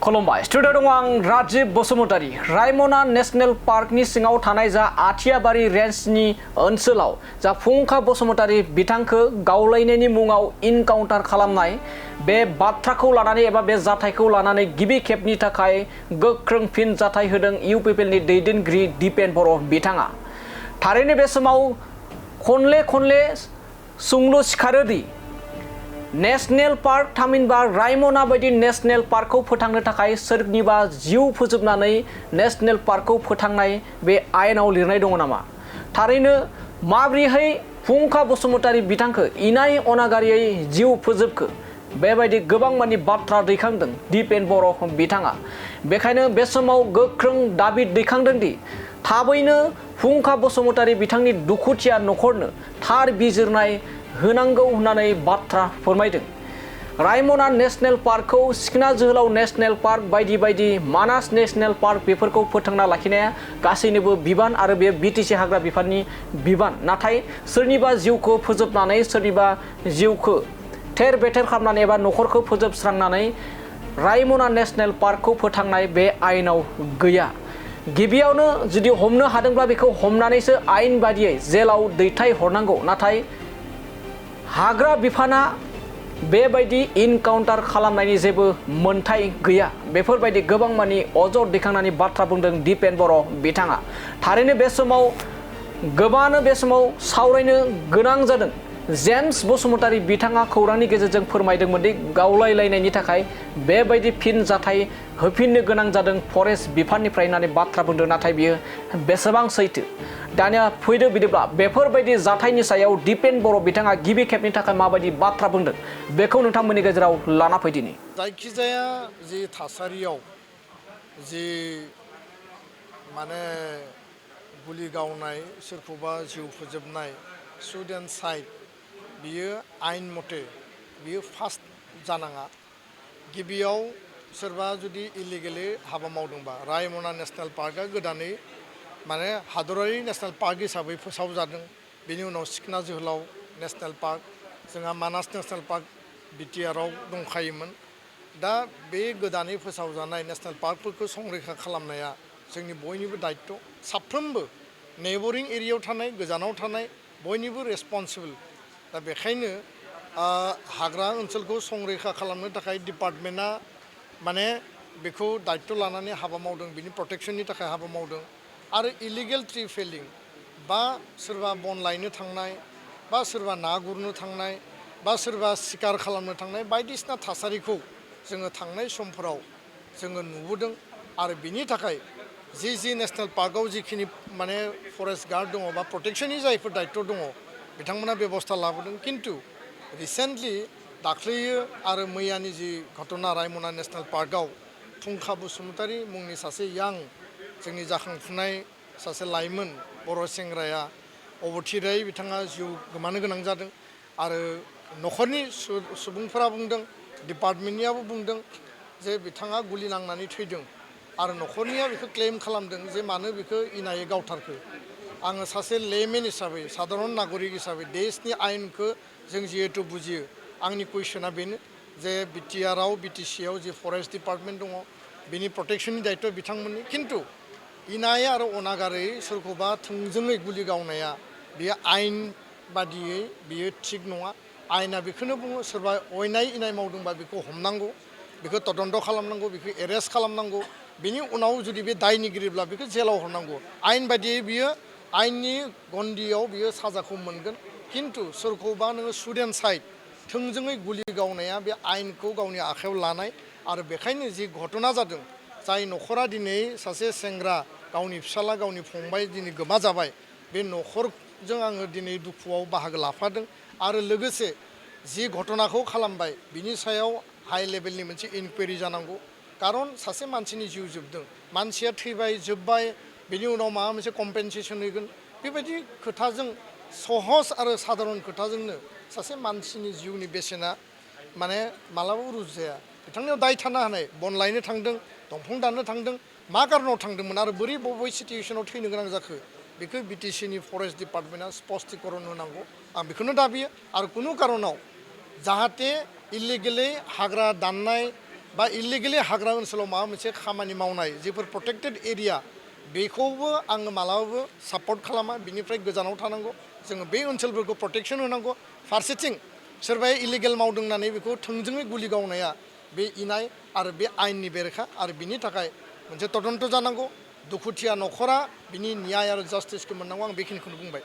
खुलुमबाय स्टुडिअ दङ आं राजीब बसुमतारी रायमना नेशनेल पार्कनि सिङाव थानाय जा आथियाबारि रेन्जनि ओनसोलाव जा फुंखा बसुमतारी बिथांखौ गावलायनायनि मुङाव इनकाउन्टार खालामनाय बे बाथ्राखौ लानानै एबा बे जाथायखौ लानानै गिबि खेबनि थाखाय गोख्रों फिन जाथाय होदों इउपिपिएलनि दैदेनगिरि दिपेन बर' बिथाङा थारैनो बे समाव खनले सोंलु सिखारोदि नेशनेल पार्क थामहिनबा रायमना बायदि नेशनेल पार्कखौ फोथांनो थाखाय सोरनिबा जिउ फोजोबनानै नेशनेल पार्कखौ फोथांनाय बे आयेनाव लिरनाय दङ नामा थारैनो माब्रैहाय फुंखा बसुमतारी बिथांखौ इनाय अनागारियै जिउ फोजोबखो बेबायदि गोबां मानि बाथ्रा दैखांदों दिपेन बर' बिथाङा बेखायनो बे समाव गोख्रों दाबि दैखांदों दि थाबैनो फुंखा बसुमतारी बिथांनि दुखुथिया नखरनो थार बिजिरनाय होनांगौ होननानै बाथ्रा फोरमायदों रायमना नेशनेल पार्कखौ सिखना जोहोलाव नेशनेल पार्क बायदि मानास नेशनेल पार्क बेफोरखौ फोथांना लाखिनाया गासैनिबो बिबान आरो बे बिटिसि हाग्रा बिफाननि बिबान नाथाय सोरनिबा जिउखौ फोजोबनानै सोरनिबा जिउखौ थेर बेथेर खालामनानै एबा नखरखौ फोजोबस्रांनानै रायमना नेशनेल पार्कखौ फोथांनाय बे आयेनाव गैया गिबियावनो जुदि हमनो हादोंब्ला बेखौ हमनानैसो आयेन बादियै जेलाव दैथाय हरनांगौ नाथाय हाग्रा बिफाना बेबायदि इनकाउन्टार खालामनायनि जेबो मोन्थाय गैया बेफोरबायदि गोबां मानि अजद दैखांनानै बाथ्रा बुंदों दिपेन बर' बिथाङा थारैनो बे समाव गोबाङानो बे समाव सावरायनो गोनां जादों जेम्स बसुमतारी बिथाङा खौरांनि गेजेरजों फोरमायदोंमोन दि गावलायलायनायनि थाखाय बेबायदि फिन जाथाय होफिननो गोनां जादों फरेस्ट बिफाननिफ्राय होननानै बाथ्रा बुंदों नाथाय बियो बेसेबां सैथो दानिया फैदो बिदिब्ला बेफोरबायदि जाथायनि सायाव दिपेन बर' बिथाङा गिबि खेबनि थाखाय माबायदि बाथ्रा बुंदों बेखौ नोंथांमोननि गेजेराव लाना फैदिनि जायखिजाया जि थासारियाव जि माने गुलि गावनाय सोरखौबा जिउ फोजोबनाय सुसाइड बियो आयेन मथे बियो फार्स्ट जानाङा गिबियाव सोरबा जुदि इलिगेलि हाबा मावदोंबा रायमना नेशनेल पार्कआ गोदानै माने हादरारि नेशनेल पार्क हिसाबै फोसावजादों बेनि उनाव सिखना जोहोलाव नेशनेल पार्क जोंहा मानास नेशनेल पार्क बिटिआरआव दंखायोमोन दा बे गोदानै फोसावजानाय नेशनेल पार्कफोरखौ संरैखा खालामनाया जोंनि बयनिबो दायित्व साफ्रोमबो नेबरिं एरियायाव थानाय गोजानाव थानाय बयनिबो रेसपन्सिबोल दा बेखायनो हाग्रा ओनसोलखौ संरैखा खालामनो थाखाय डिपार्टमेन्टआ माने बेखौ दायित्व लानानै हाबा मावदों बिनि प्रटेक्शननि थाखाय हाबा मावदों आरो इलिगेल ट्रि फेलिं बा सोरबा बन लायनो थांनाय बा सोरबा ना गुरनो थांनाय बा सोरबा सिखार खालामनो थांनाय बायदिसिना थासारिखौ जोङो थांनाय समफोराव जोङो नुबोदों आरो बिनि थाखाय जि नेशनेल पार्कआव जिखिनि माने फरेस्ट गार्ड दङ बा प्रटेक्शननि जायफोर दायित्व दङ बिथांमोना बेबस्था लाबोदों खिन्थु रिसेन्टलि दाख्लैयो आरो मैयानि जि घटना रायमना नेशनेल पार्कआव फुंखा बसुमतारी मुंनि सासे यां जोंनि जाखांफुनाय सासे लाइमोन बर' सेंग्राया अबथिरायै बिथाङा जिउ गोमानो गोनां जादों आरो नखरनि सुबुंफोरा बुंदों डिपार्टमेन्टनियाबो बुंदों जे बिथाङा गुलि नांनानै थैदों आरो नखरनिया बेखौ क्लेम खालामदों जे मानो बेखौ इनायै गावथारखो आङो सासे लेमेन हिसाबै साधारन नागरिक हिसाबै देशनि आयेनखौ जों जिहेतु बुजियो आंनि कुइसना बेनो जे बिटिआरआव बिटिसिआव जि फरेस्ट डिपार्टमेन्ट दङ बिनि प्रटेक्शननि दायित्व बिथांमोननि खिन्थु इनाय आरो अनागारै सोरखौबा थोंजोङै गुलि गावनाया बेयो आयेन बादियै बियो थिग नङा आयेना बेखौनो बुङो सोरबा अयनाय इनाय मावदोंबा बेखौ हमनांगौ बेखौ तदन्त खालामनांगौ बेखौ एरेस्ट खालामनांगौ बिनि उनाव जुदि बे दायनिगिरिब्ला बेखौ जेलाव हरनांगौ आयेन बादियै बियो आयेननि गन्दियाव बियो साजाखौ मोनगोन खिन्थु सोरखौबा नोङो सुसाइड थोंजोङै गुलि गावनाया बे आयेनखौ गावनि आखायाव लानाय आरो बेखायनो जि घटना जादों जाय नखरा दिनै सासे सेंग्रा गावनि फिसाला गावनि फंबाय दिनै गोमा जाबाय बे नखरजों आङो दिनै दुखुआव बाहागो लाफादों आरो लोगोसे जि घटनाखौ खालामबाय बिनि सायाव हाइ लेभेलनि मोनसे इनकुवेरि जानांगौ कारन सासे मानसिनि जिउ जोबदों मानसिया थैबाय जोब्बाय बिनि उनाव माबा मोनसे कम्पेनसेसन होगोन बेबायदि खोथाजों सहज आरो साधारन खोथाजोंनो सासे मानसिनि जिउनि बेसेना माने मालाबाबो रुजुजाया बिथांनियाव दाय थानो हानाय बन लायनो थांदों दंफां दाननो थांदों मा कारनाव थांदोंमोन आरो बोरै बबे सिटुवेसनाव थैनो गोनां जाखो बेखौ बिटिसिनि फरेस्ट डिपार्टमेन्टआ स्पष्टीकरण होनांगौ आं बेखौनो दाबियो आरो कुनु कारनाव जाहाथे इलिगेलै हाग्रा दाननाय बा इलिगेलि हाग्रा ओनसोलाव माबा मोनसे खामानि मावनाय जिफोर प्रटेक्टेड एरिया बेखौबो आङो मालाबाबो सापर्ट खालामा बिनिफ्राय गोजानाव थानांगौ जोङो बे ओनसोलफोरखौ प्रटेक्सन होनांगौ फारसेथिं सोरबाया इलिगेल मावदों होननानै बेखौ थोंजोङै गुलि गावनाया बे इनाय आरो बे आयेननि बेरेखा आरो बिनि थाखाय मोनसे तदन्त जानांगौ दुखुथिया न'खरा बिनि न्याय आरो जास्टिसखौ मोननांगौ आं बेखिनिखौनो बुंबाय